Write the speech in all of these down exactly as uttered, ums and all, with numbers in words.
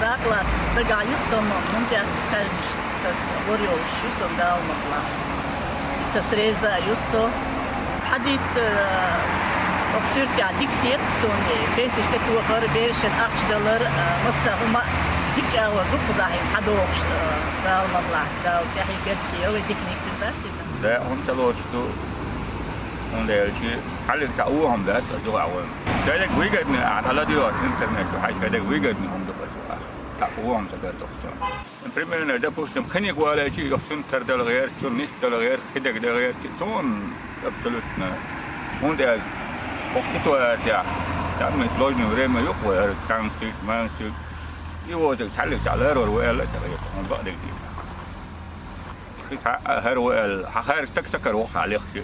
Дакъалаца дагахь ю со, ма хӀунда аьлча кхаьжнаш таса вар йолуш ю со, Дала мукъалахь. Таса реза а ю со. Хьадийцар, а, оха суьртехь дика хета суна, пенсеш тӀетохар, берашна ахча далар, а, массо а хӀума а дика чӀагӀлур ду кхузахь, хьадогӀуш, а, Дала мукъалахь, Дала тӀаьхье беркате йойла, дика нигат дац иза. Да, хӀунда ца лоцуш ду, хӀунда аьлча хьаллиг цхьа вон хӀума дац аса юха а вайн. Шайдерг выгодный ахьа дӀаладоьгӀуш интернет чу, хьай шайдерг выгодный хӀума ду аса юха. Цхьа вон хӀума ца гар дохуш. Примерно, допустим, кхиниг валайчи, йохцун тардала гӀерта, цун нисдала гӀерта, хидагдала гӀерта, цунна абсолютно. ХӀунда аьлча хӀокху ситуацехь, там сложное время юкъа вай, хӀара санкций, манкций, и вотаг цхьаллиг цхьа ларвар ву аьлла, ца гӀерта, хьуна бакъдерг дийца. Кхин цхьа а хӀара ву аьлла, хьан хаьрга стаг ца кара ву хьан лехча.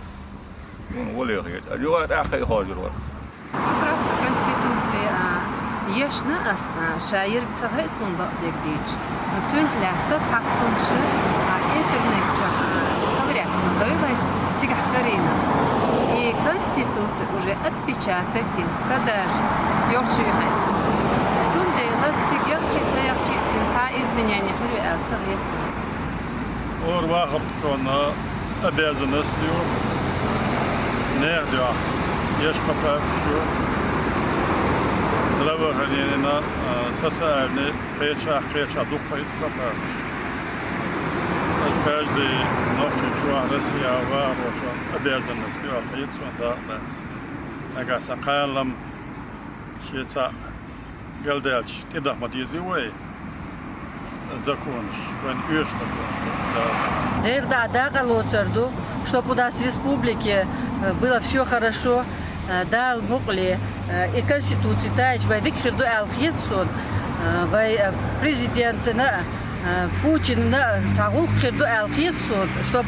Суна гӀо лехийта. Аса юха тӀаккха и хозур вара. Поправка Конституции, а, ешна ас, а, ша ерг ца гӀе суна бакъдерг дийча. Но цуьнах лаьцна цхьацца хӀумаш, а, интернет чохь, а, ковыряться ма дой вай, цигахь карийна ас. И Конституция уже отпечатать дина, продажа йолуш ю хьаьнца. Цундела цига яхчий, ца яхчий, цуьнан цхьа а изменение хир ю аьлла ца гӀе суна. Ора вахарх шуна обязанность ю, нехан дуьхьа еш поправкаш ю, здравоохранениена, а, социальный, кхечахь, кхечахь дуккха иза поправкаш. Аса каждый нохчийчохь, Россехь вахархочун обязанность ю, аьлла хета суна, дакъа дац. Нагахь сан кхаллам шен цхьаъ галдаьлча, тӀедаха ма дезий вай законаш, вайн оьшуш законаш. ГӀера дӀа дакъа лоцур ду, чтоб у нас в республике, э, было всё хорошо, э, Дала мукъале, э, и Конституци тайча вай дика хир ду аьлла хета суна, э, вай, э, президентана, э, Путинна цхьа гӀуллакх хир ду аьлла хета суна, чтоб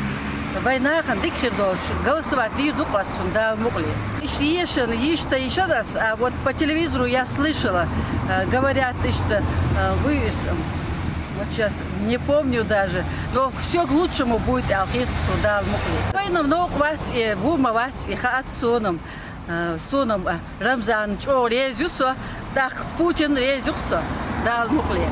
вайн нахана дика хир долуш, голосовать дийр ду-кх ас цунна, Дала мукъале. Иштта ешан, йиш ца йишан ас, а вот по телевизору я слышала, э, говорят, иштта, э, вы с-, вот щас не помню даже, но всё к лучшему будет аьлла хета суна, Дала мукъале. Вайна новкъа вац и, ву ма вац и, хаьац суна-м. Э, суна-м, э, Рамзан чӀогӀа реза ю со, тӀаккха Путин реза ю-кх со, Дала мукъале.